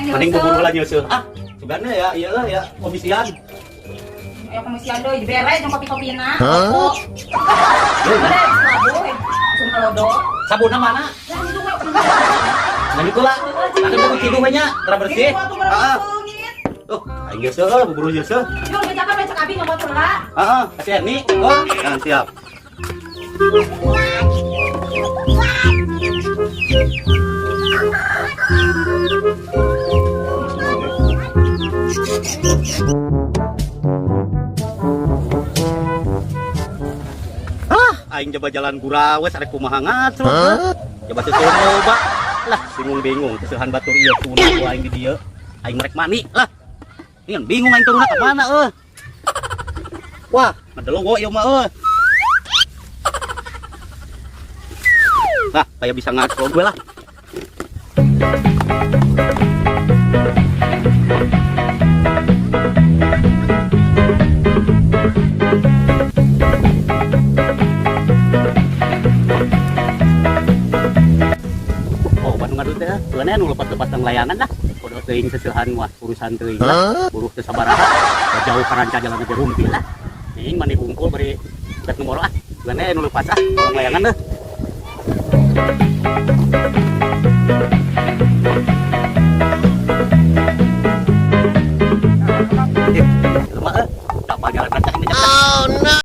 Mending bubur heula nyeuseuh. Ah, sugana ya, iyalah ya, komisian. Ayo komisian deui dibere jeung kopi-kopina. Rokok. Udah, labuh. Langsung ngalodo. Sabunna mana? Lah itu mah. Lanjut heula. Atuh buku ciduh we nya, tara bersih. Heeh. Tuh, aing nyeuseuh heula bubur nyeuseuh. Yo bejakan we cek abi nyomot heula. Heeh, kasih Erni. Oh, nah, siap. Ah, aing coba jalan gurawes arek kumaha ngacrut. Coba sesuatu loba. Lah, bingung-bingung keseuhan batur ieu tuna ku aing di dieu. Aing merek mani lah. Ini kan bingung aing turunna ka mana euy. Wah, ngadelogo ieu mah euy. Lah, kayak bisa ngacrut gue lah. Oh, Bandung ngadu teh, sebenarnya nu lepas-lepas tang layangan lah. Kudu teuing seseuhan mah urusan teuing lah. Buruh teu sabaraha. Jauh karanca jalan ge rumpi lah. Ning mani hungkul bari bet nomor ah. Sebenarnya nu lepas ah, orang layangan deh.